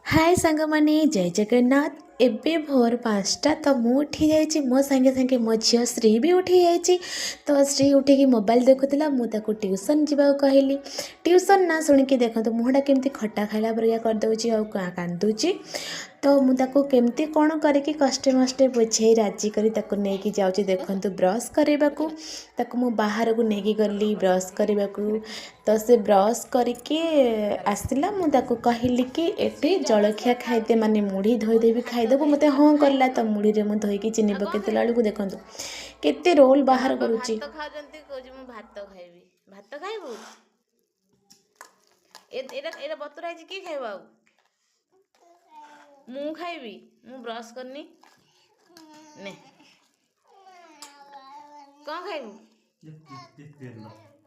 ହାଏ ସାଙ୍ଗମାନେ, ଜୟ ଜଗନ୍ନାଥ। ଏବେ ଭୋର 5ଟା ତ ମୁଁ ଉଠିଯାଇଛି। ମୋ ସାଙ୍ଗେ ସାଙ୍ଗେ ମୋ ଝିଅ ଶ୍ରୀ ବି ଉଠିଯାଇଛି। ତ ଶ୍ରୀ ଉଠିକି ମୋବାଇଲ ଦେଖୁଥିଲା। ମୁଁ ତାକୁ ଟ୍ୟୁସନ୍ ଯିବାକୁ କହିଲି। ଟ୍ୟୁସନ୍ ନା ଶୁଣିକି ଦେଖନ୍ତୁ, ମୁହଁଟା କେମିତି ଖଟା ଖାଇଲା ପରିକା କରିଦେଉଛି ଆଉ କାନ୍ଦୁଛି। ତ ମୁଁ ତାକୁ କେମିତି କ'ଣ କରିକି କଷ୍ଟେ ମଷ୍ଟେ ବୁଝେଇ ରାଜି କରି ତାକୁ ନେଇକି ଯାଉଛି, ଦେଖନ୍ତୁ, ବ୍ରସ୍ କରିବାକୁ। ତାକୁ ମୁଁ ବାହାରକୁ ନେଇକି ଗଲି ବ୍ରସ୍ କରିବାକୁ। ତ ସେ ବ୍ରସ୍ କରିକି ଆସିଲା। ମୁଁ ତାକୁ କହିଲି କି ଏଠି ଜଳଖିଆ ଖାଇଦେ, ମାନେ ମୁଢ଼ି ଧୋଇଦେବି, ଖାଇଦେବୁ। ମୋତେ ହଁ କଲା। ତ ମୁଢ଼ିରେ ମୁଁ ଧୋଇକି ଚିନି ପକେଇଦେଲା ବେଳକୁ ଦେଖନ୍ତୁ କେତେ ରୋଲ୍ ବାହାର କରୁଛି। ଭାତ ଖାଉଛନ୍ତି, କହୁଛି ମୁଁ ଭାତ ଖାଇବି। ଭାତ ଖାଇବୁ? ଏଇଟା ବତୁରା ହେଇଛି, କିଏ ଖାଇବ? ଆଉ ମୁଁ ଖାଇବି, ମୁଁ ବ୍ରସ୍ କରିନି। ନେ, କ'ଣ ଖାଇବୁ?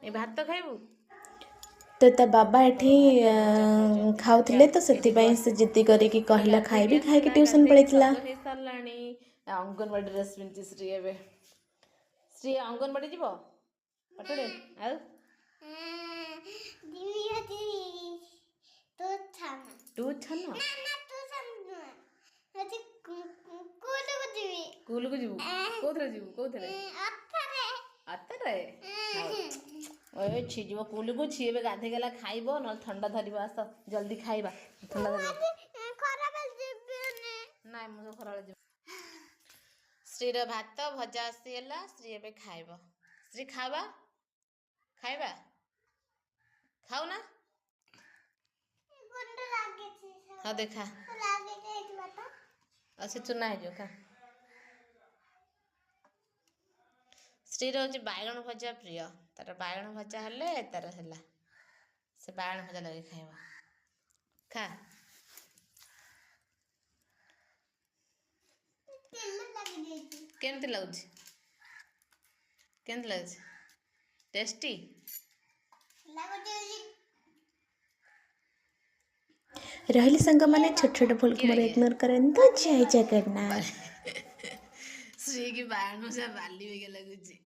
ଏ ଭାତ ଖାଇବୁ? ତ ତା ବାବା ଏଠି ଖାଉଥିଲେ, ତ ସେଥିପାଇଁ ସେ ଜିଦ୍ଦି କରିକି କହିଲା ଖାଇବି। ଖାଇକି ଟ୍ୟୁସନ୍ ପଳେଇଥିଲା। ହେଇସାରିଲାଣି। ଅଙ୍ଗନବାଡ଼ି ଡ୍ରେସ୍ ପିନ୍ଧିଛି ଶ୍ରୀ ଏବେ। ଶ୍ରୀ ଅଙ୍ଗନବାଡ଼ି ଯିବ ପାଠରେ ଆଉ ତୁ ଛାନ ସ୍କୁଲକୁ ଯିବୁ। କୋଉଥିରେ ଯିବୁ? କୋଉଥିରେ? ଅଟୋରେ। ଓଏ ଛି, ଯିବ କୁଲକୁ। ଛି, ଏବେ ଗାଧେଇ ଗଲା, ଖାଇବ, ନହେଲେ ଥଣ୍ଡା ଧରିବ। ଆସ ଜଲ୍ଦି ଖାଇବା, ଥଣ୍ଡା ଧରିବ। ନାଇଁ, ମୁଁ ତ ଖରାବେଳେ ଯିବି। ଶ୍ରୀର ଭାତ ଭଜା ଆସିଗଲା। ଶ୍ରୀ ଏବେ ଖାଇବ। ଶ୍ରୀ, ଖାଇବା, ଖାଇବା ଖାଉ ନା? ହଁ, ଦେଖା, ଆଉ ସେ ଚୁନା ହେଇଯିବ, ଖା। ଶ୍ରୀର ହେଉଛି ବାଇଗଣ ଭଜା ପ୍ରିୟ। ତାର ବାଇଗଣ ଭଜା ହେଲେ ତାର ହେଲା, ସେ ବାଇଗଣ ଭଜା ଲଗେଇ ଖାଇବ। ଖା। କେମିତି ଲାଗୁଛି? କେମିତି ଲାଗୁଛି? ଟେଷ୍ଟି। ରହିଲି ସାଙ୍ଗମାନେ, ଛୋଟ ଛୋଟ ଭୁଲକୁ ମୋର ଇଗ୍ନୋର କରନ୍ତୁ। ଜୟ ଜଗନ୍ନାଥ। ଶ୍ରୀ କି ବାଇଗଣ ଭଜା ବାଲି ବାଗିଆ ଲାଗୁଛି।